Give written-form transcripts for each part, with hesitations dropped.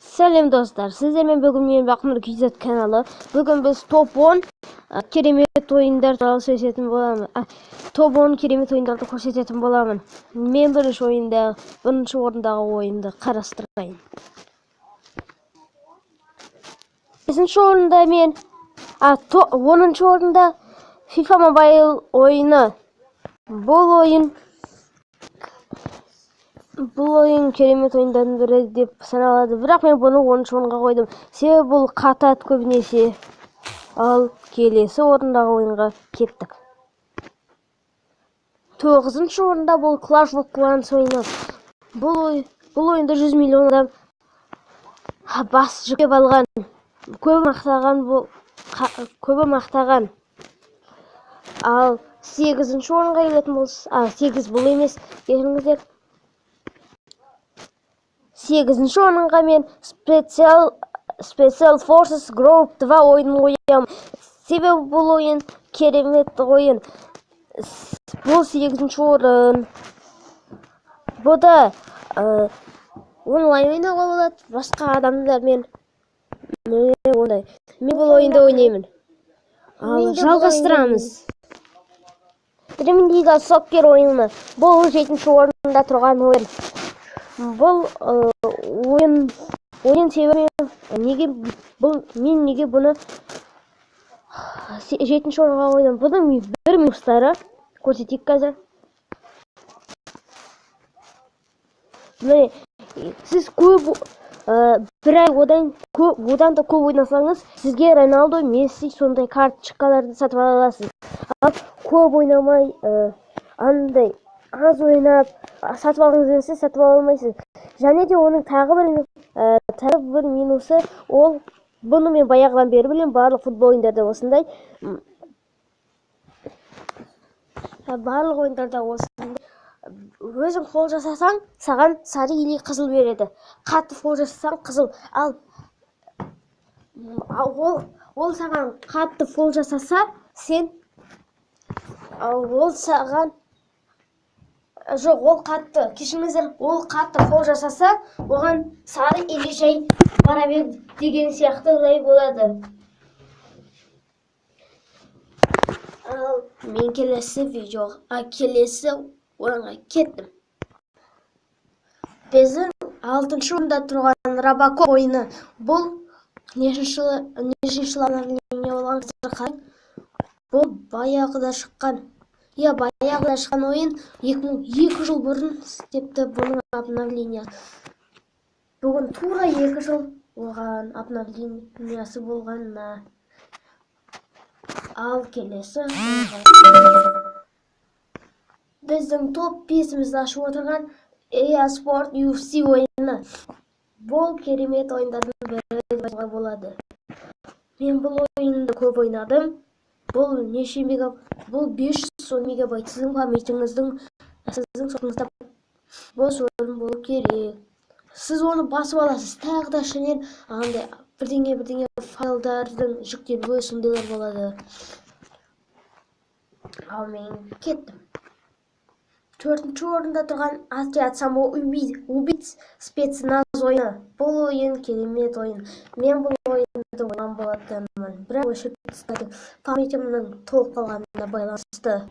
Сәлем, достар! Сіздермен бүгін мен, Бақнұр KZ каналы. Бүгін біз топ 10 керемет ойындар туралы сөйлесетін боламын. Топ 10 керемет ойындарды көрсететін боламын. Мен бірінші ойында, бірінші орындағы ойынды қарастырайын. Бесінші орында мен, 10-шы орында FIFA Mobile ойыны. Бұл ойын керемет ойындардың бірі деп саналады. Бірақ мен бұны 10-шы орынға қойдым. Себебі бұл қатады көбінесе. Ал келесі орындағы ойынға кеттік. 9-шы орында бұл Clash of Clans ойыны. Бұл ойында 100 миллион адам бас жүктеп алған. Көбі мақтаған бұл, көбі мақтаған. Ал 8-ші орынға келетін болса, 8 бұл емес, кешіріңіздер. 8-ші орынға мен Special Forces Group 2 ойынын қоямын. Себебі бұл ойын керемет ойын. Бұл 8-ші орын. Бұда онлайн ойнауға болады, басқа адамдармен. Міне ондай. Мен бұл ойынды ойнаймын. Ал Мен де бұл жалғастырамыз. Dream League Soccer ойыны. Бұл 7-ші орында тұрған ойын. Бұл ойын себебі неге бұл, мен неге бұны 7-ші орынға қойдым? Бұның бір минустары көрсетейік қазір. Міне, сіз көп, бір ай одан көп, одан да көп ойнасаңыз, сізге Роналдо, Месси сондай карточкаларды сатып ала аласыз. Ал көп ойнамай, андай аз ойнап сатып алғыңыз келсе, сатып ала алмайсыз. Және де оның тағы бір минусы, ол бұны мен баяғыдан бері білемін, барлық футбол ойындарда осындай. Барлық ойындарда осындай. Өзің фол жасасаң, саған сары или қызыл береді. Қатты фол жасасаң, қызыл. Ал ол саған қатты фол жасаса, сен, ал ол саған жоқ, ол қатты, кешіріңіздер, ол қатты фол жасаса, оған сары или жай бара бер деген сияқтылай болады. Ал мен келесі видео, келесі орынға кеттім. Біздің 6-шы орында тұрған Робокоп ойыны. Бұл нешінші жылы обновление болған, қазір қарай. Бұл баяғыда шыққан. Иә, баяғыда шыққан ойын, екі жыл бұрын істепті бұның обновление. Бүгін тура 2 жыл оған обновлениясы болғанына. Ал келесі ойынға. Біздің топ 5-імізді ашып отырған EA Sport UFC ойыны. Бұл керемет ойындардың бірі деп айтуға болады. Мен бұл ойынды көп ойнадым. Бұл неше мегабайт? Бұл 510 мегабайт. Сіздің памятіңіздің, сіздің сотыңызда бос орын болу керек. Сіз оны басып аласыз. Тағы да ішінен андай бірдеңе бірдеңе файлдардың жүктелуі сондайлар болады. Ал мен кеттім. 4-ші орында тұрған Отряд самоубийц спецназ ойыны. Бұл ойын керемет ойын. Мен бұл ойынды ойнаған болатынмын. Бірақ өшіріп тастадым. Памятімнің толып қалғанына байланысты.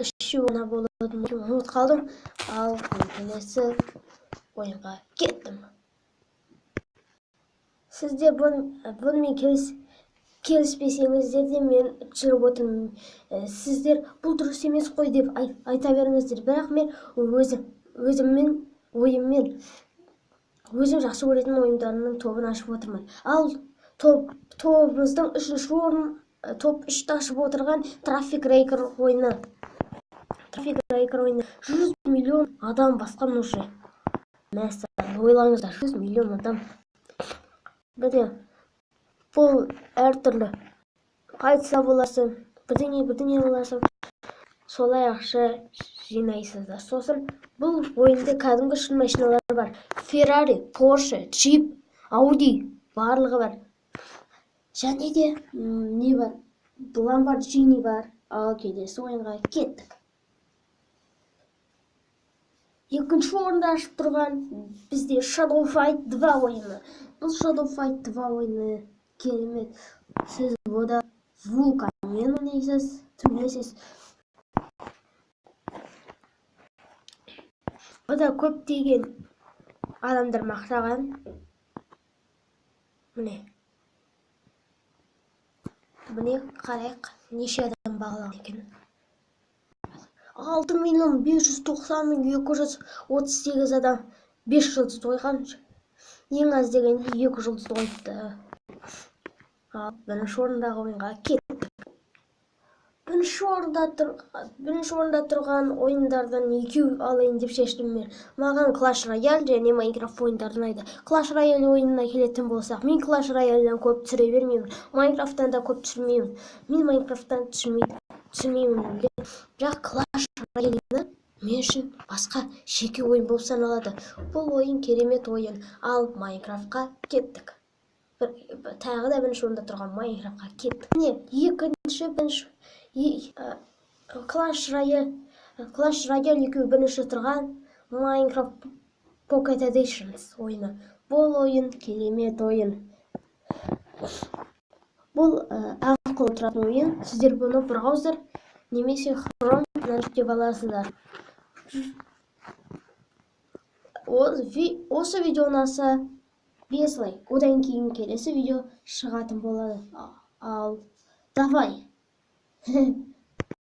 Үшеу ғана болатын ұмытып қалдым. Ал келесі ойынға кеттім. Сіздер бұнымен келіспесеңіздер де мен түсіріп отырмын. Сіздер бұл дұрыс емес қой деп айта беріңіздер. Бірақ мен өзіммен ойыммен өзім жақсы көретін ойындарымның тобын ашып отырмын. Ал тобымыздың 3-ші орын, топ 3-ті ашып отырған Traffic Racer ойыны. Traffic Racer ойыны 100 миллион адам басқан уже. Мәссаған, ойлаңыздар, 100 миллион адам. Міне, бұл әртүрлі полиция боласың, бірдеңе бірдеңе боласың, солай ақша жинайсыздар. Сосын бұл ойында кәдімгі шын машиналар бар. Ferrari, Porsche, Jeep, Audi барлығы бар. Және де не бар? Lamborghini бар. Ал келесі ойынға кеттік. Екінші орында ашып тұрған бізде Shadow Fight 2 ойыны. Бұл Shadow Fight 2 ойыны керемет. Сіз бұда вулканмен ойнайсыз, төбелесіз. Бұда көптеген адамдар мақтаған. Міне. Міне қарайық, неше адам бағалаған екен. 6 590 238 адам 5 жұлдыз қойған. Ең аз дегенде 2 жұлдыз қойыпты. Ал бірінші орындағы ойынға кеттік. Бірінші орында тұрған ойындардан екеу алайын деп шештім мен. Маған Clash Royale және Minecraft ойындары ұнайды. Clash Royale ойынына келетін болсақ, мен Clash Royale'дан көп түсіре бермеймін. Minecraft'тан да көп түсірмеймін. Мен Minecraft'тан түсірмеймін. Бірақ Clash Royale'ны мен үшін басқа жеке ойын болып саналады. Бұл ойын керемет ойын. Ал Minecraft'қа кеттік. Тағы да бірінші орында тұрған Minecraft'қа кеттік. Міне, екінші бірінші Clash Royale екеуі бірінші тұрған Minecraft Pocket Editions ойыны. Бұл ойын керемет ойын. Бұл арқылы тұратын ойын. Сіздер бұны браузер немесе Chrome-нан жүктеп аласыздар. Осы видео ұнаса 5 лайк. Одан кейін келесі видео шығатын болады. Ал давай.